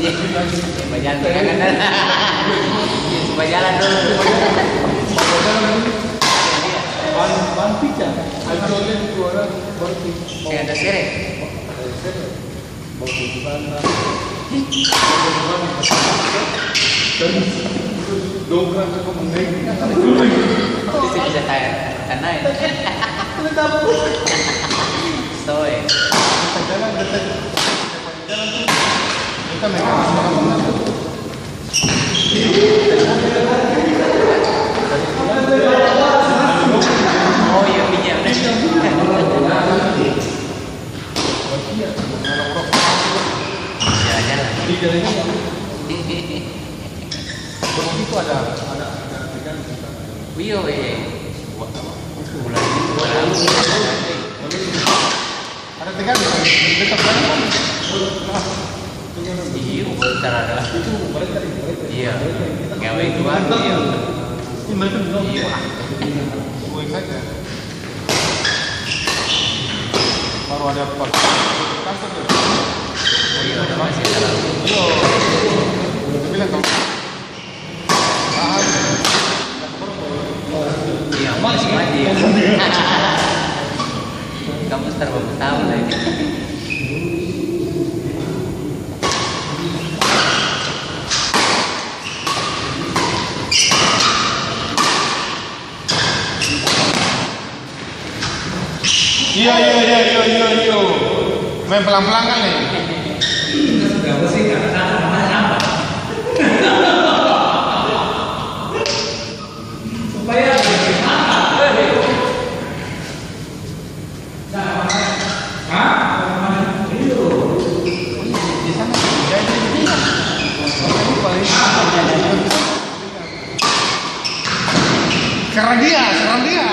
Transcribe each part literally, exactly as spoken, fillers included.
Iya, bajalan, bajalan dulu. Seng ada sere. Bisa, bisa tayar. Karena itu. Soe. Oh, iya, pinjam. Jalan-jalan. Iya, iya. Bulan, bulan. Ada tegang, tetap jalan kan? Iya, bukan ada. Iya. Gawe itu kan, iya. Iya. Baru ada pas kantor ya. Oh iya, ada masih ada. Iya. Bilang kamu. Iya, masih mati. Kamu star bagus tahu lagi. Iyo, iyo, iyo, iyo, iyo, iyo. Main pelang-pelang kali. Serang dia, serang dia.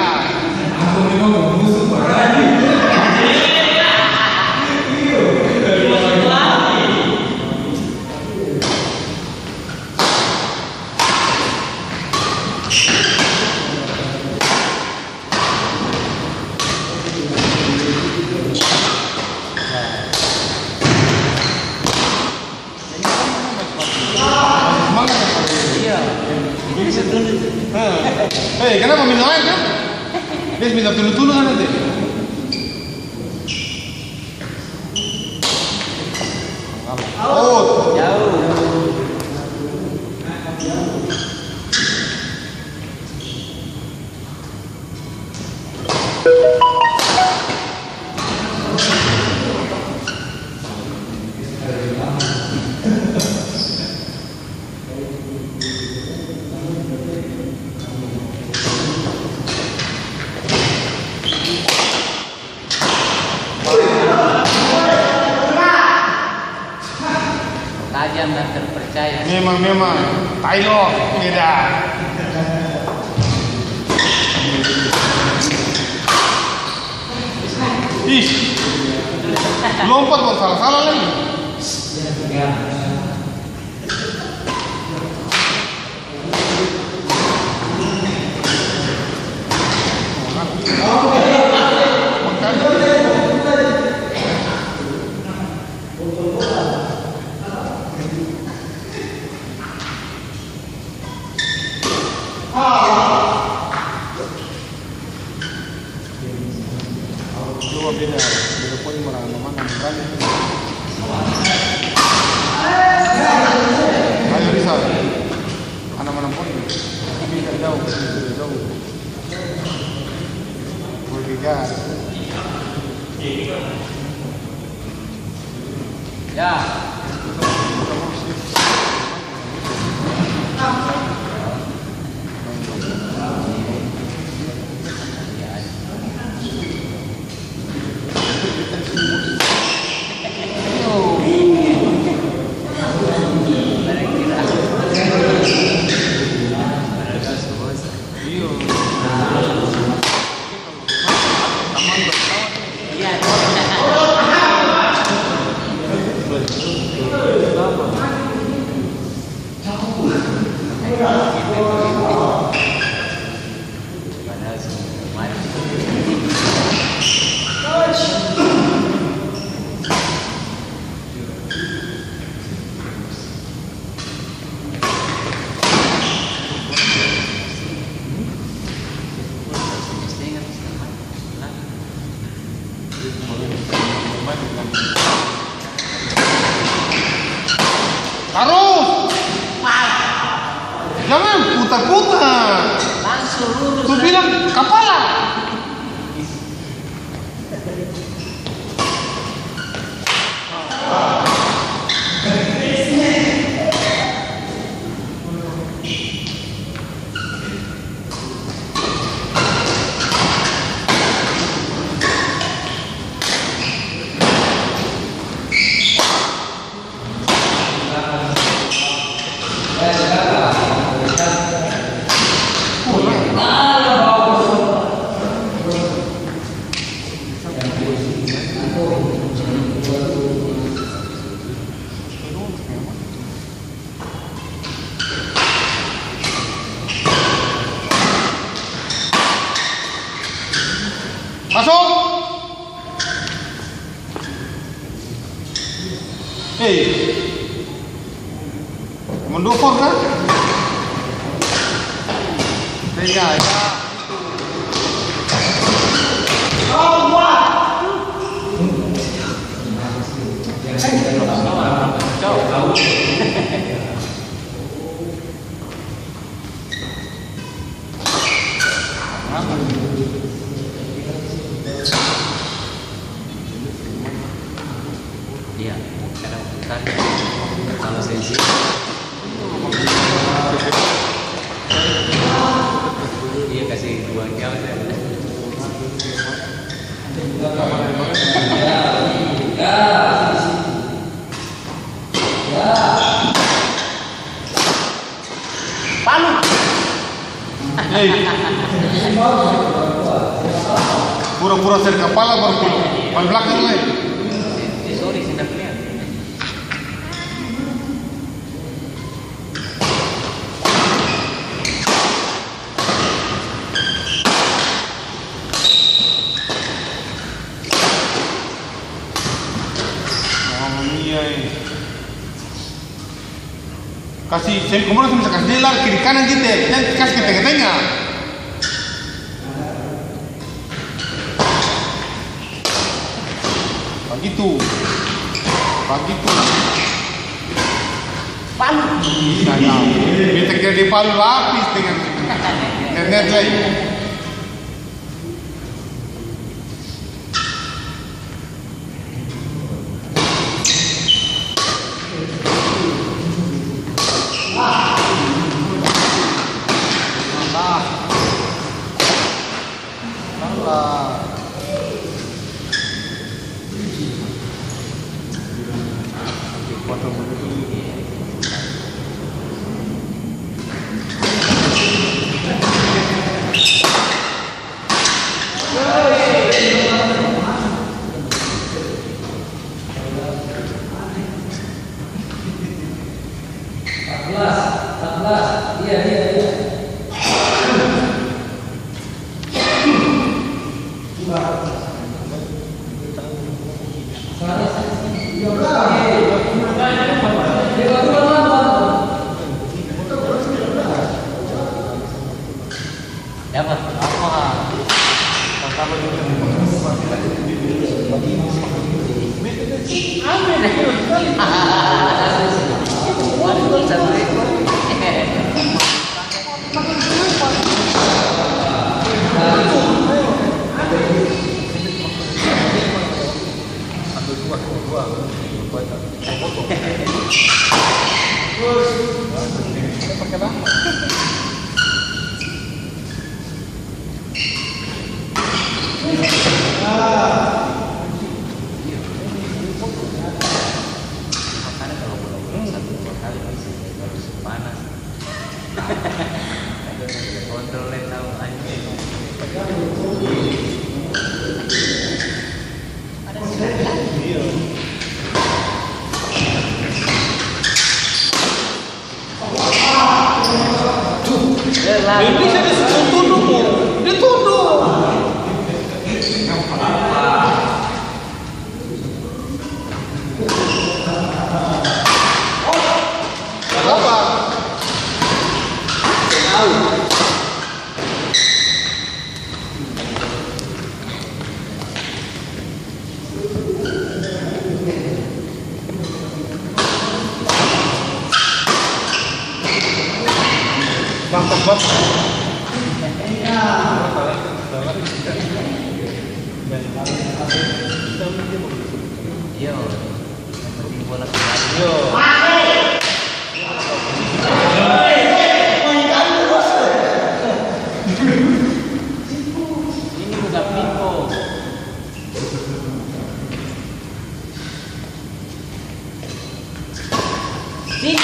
Semangat ya, Pak? Iya. Hei, kenapa minum air, kan? Dia minta tulu-tulu kan nanti. Oh. Jauh. Tajam dan terpercaya. Memang, memang. Tai lo, tidak. Ih, lompat buat salah-salah lagi. Coba beda, beda poin barang ana mana, berani. Ayo, Rizal. Ana mana poin? Ini tidak jauh, ini tidak jauh. Boleh kejar. Ya. Tarus! Jangan putar-putar. Langsung lurus. Su bilang kapala. Masuk. Hei. Mendukung kan? Tega ya. Iya, kadang putar. Kalau sensi. Iya, kasih dua jam saja. Palu. Hei. Pura-pura seri kapala baru pulang. Pan blakang lai. Eh, sorry, sendal kalian. Mamma mia, eh. Kasi, seng, kemana seng bisa kasi dia lari kiri kanan gitu, eh. Seng kasi ke tenga-tenga. Bagitu. Bagitu. Palu. Sayang. Beta kira dia palu lapis dengan internet lagi. Dapat apa? Indonesia dia suruh tunduk, dia tunduk. Iya, yang penting bola kembali. Iya. Ini bukan pingpong. Sini.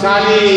Cali.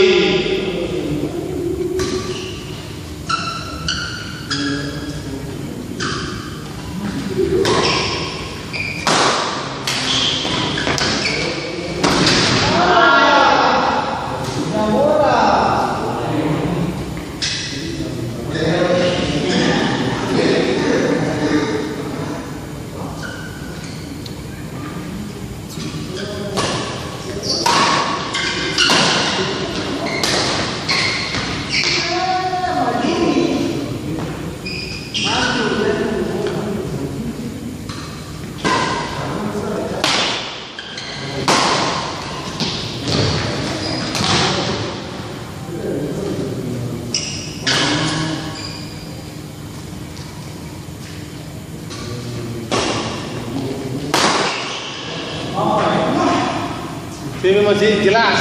Sini masih jelas.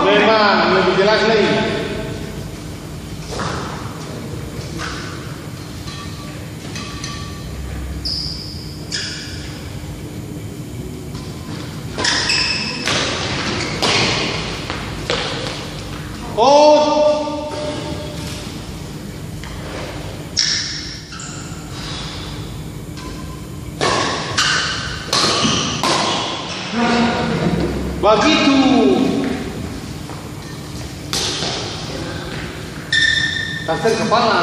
Memang lebih jelas lagi. Oh. Bagitu. Taser kapala.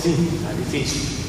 Nah, di sini.